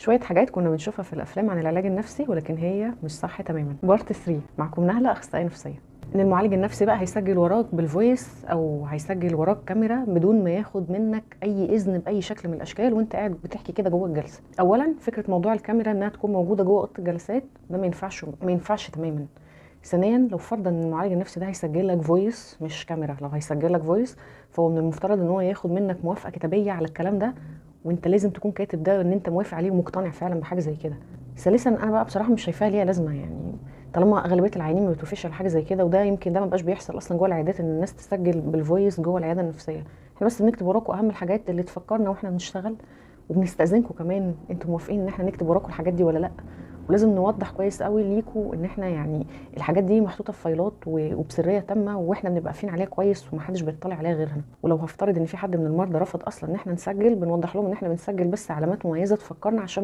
شوية حاجات كنا بنشوفها في الافلام عن العلاج النفسي ولكن هي مش صح تماما. part 3 معكم نهله، اخصائية نفسية. ان المعالج النفسي بقى هيسجل وراك بال voice او هيسجل وراك كاميرا بدون ما ياخد منك اي اذن باي شكل من الاشكال وانت قاعد بتحكي كده جوه الجلسة. اولا فكرة موضوع الكاميرا انها تكون موجودة جوه اوضة الجلسات ده ما ينفعش تماما. ثانيا لو فرضا ان المعالج النفسي ده هيسجل لك voice مش كاميرا، لو هيسجل لك voice فهو من المفترض ان هو ياخد منك موافقة كتابيه على الكلام ده، وانت لازم تكون كاتب ده ان انت موافق عليه ومقتنع فعلا بحاجة زي كده. ثالثا انا بقى بصراحة مش شايفاها ليها لازمه، يعني طالما اغلبية العيانين ما بتوافقش على حاجة زي كده، وده يمكن ده ما بقاش بيحصل اصلا جوه العيادات ان الناس تسجل بال voice جوه العيادة النفسية. احنا بس بنكتب وراكم اهم الحاجات اللي تفكرنا واحنا بنشتغل، وبنستاذنكم كمان انتوا موافقين ان احنا نكتب وراكم الحاجات دي ولا لا. ولازم نوضح كويس قوي ليكوا ان احنا يعني الحاجات دي محطوطة في فايلات وبسريه تامة، واحنا بنبقى قافلين عليها كويس ومحدش بيطلع عليها غيرنا. ولو هفترض ان في حد من المرضى رفض اصلا ان احنا نسجل، بنوضح لهم ان احنا بنسجل بس علامات مميزة تفكرنا عشان